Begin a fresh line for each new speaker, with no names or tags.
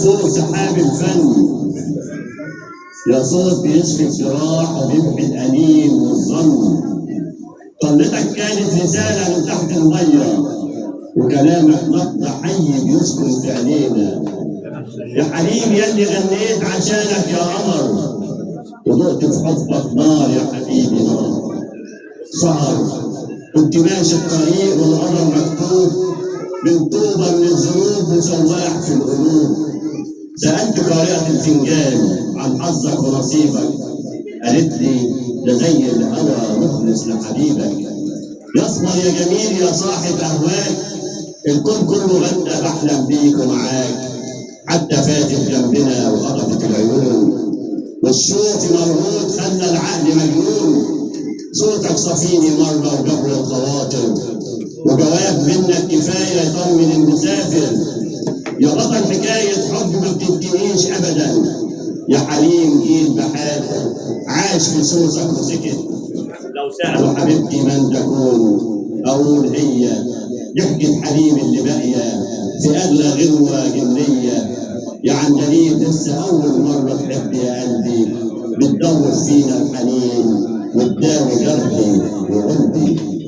فوق سحاب الفن. يا صوت بيشفي الجراح وبيمحي الأنين والظن، طلتك كانت رسالة من تحت المية، وكلامك نبض حي بيسكن في عينينا. يا حليم يلي غنيت عشانك يا قمر، وضقت في حبك نار يا حبيبي نار. سهر كنت ماشي الطريق والقمر مكتوب من طوبة من الذنوب وسواح في القلوب. سألت قارئة الفنجان عن حظك ونصيبك، قالت لي ده زي الهوى مخلص لحبيبك. يا اسمر يا جميل يا صاحب أهواك، الكون كله غنى بحلم بيك ومعاك. حتى فاتت جنبنا وخطفت العيون، والشوق مرهود خلى العقل مجنون. صوتك صفيني مرة وجبر الخواطر، وجواب منك كفاية يطمن المسافر. يا بطل حكاية حب ما بتنتهيش أبدا، يا حليم جيل بحاله عاش في صوتك وسكت. لو سألوا حبيبتي من تكون، أقول هي ضحكة حليم اللي باقية في أغلى غنوة جنية. يا عندليب لسه أول مرة تحب يا قلبي، بتدور فينا الحنين وتداوي جرحي وغلبي.